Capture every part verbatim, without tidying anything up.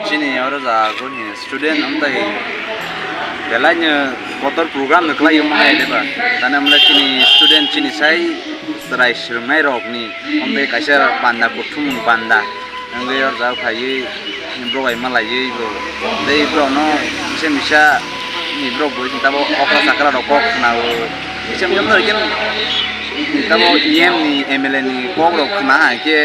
Chini oro jago ni student amtai belai no kotor program no khlai omo hai deba. Tane amle chini student chini sai chwrai swrwngnai rok ni amtai kaisa panda kuthumung panda. Wngwi oro jago phaiwi borok bai malaiwi bo. Tei borok no kisa misa ni borok bo tabo okra chakra rok kok khna o. Kisa misa no ken tamo E M ni M L A ni kok rok khna hai khe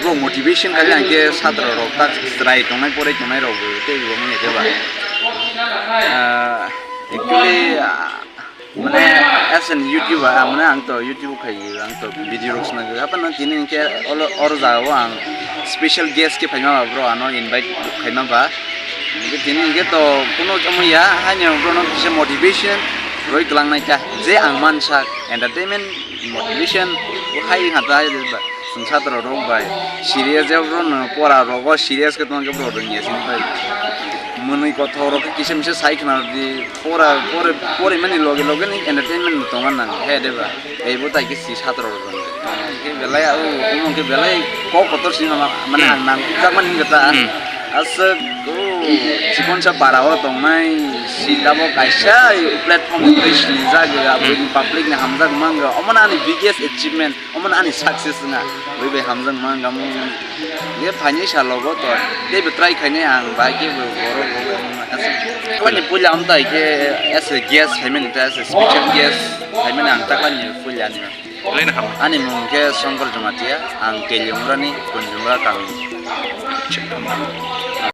borok motivation kali hai khe satra rok tak chwrai tongnai porai tongnai rok bo tei bo manya khe ba. Ah, actually, ah, mane as an YouTuber, ah, mane ang to YouTube khai ang to video rok swnai gwi hapan tini hinkhe olo or jagao ang special guest khe phaima ba bro ano invite khaima ba. Hinkhe tini hinkhe to kuno omo ya haino borok no kisa motivation roi kwlang nai kha je ang mansa entertainment motivation bo hai hata hai ba chwng satra rok bai serious je borok no pora rogo serious khe tongkhe borok rwngya sini bai mwnwi kothok rok kisa misa sai khna di pora pore pore mani loge loge ni entertainment bo tongna nang he de ba ei bo tai khe si satra rok rwngya khe belai o omo khe belai kok kotor sini mane ang nang jak mani hinga ta. Hmm. Aswk, oh, chikonsa para o tongnai, si tabo kaisa platform tei sinijak, hmm, public ni hamjak mangga, omo ani biggest achievement, omo ani success wngkha, ui bai hamjak mangga, mo, ye phaini salogo to, tei bo try khainai ang, bai khe bo borok bo, aswk. Wani puila amtai khe, as a guest, hai mani ta, as a special guest, hai mani ang ta khlai ni puila ni. Belai no hamya. Ani mung khe Songkor Jamatia, ang Keliamura ni Kunjumura kami.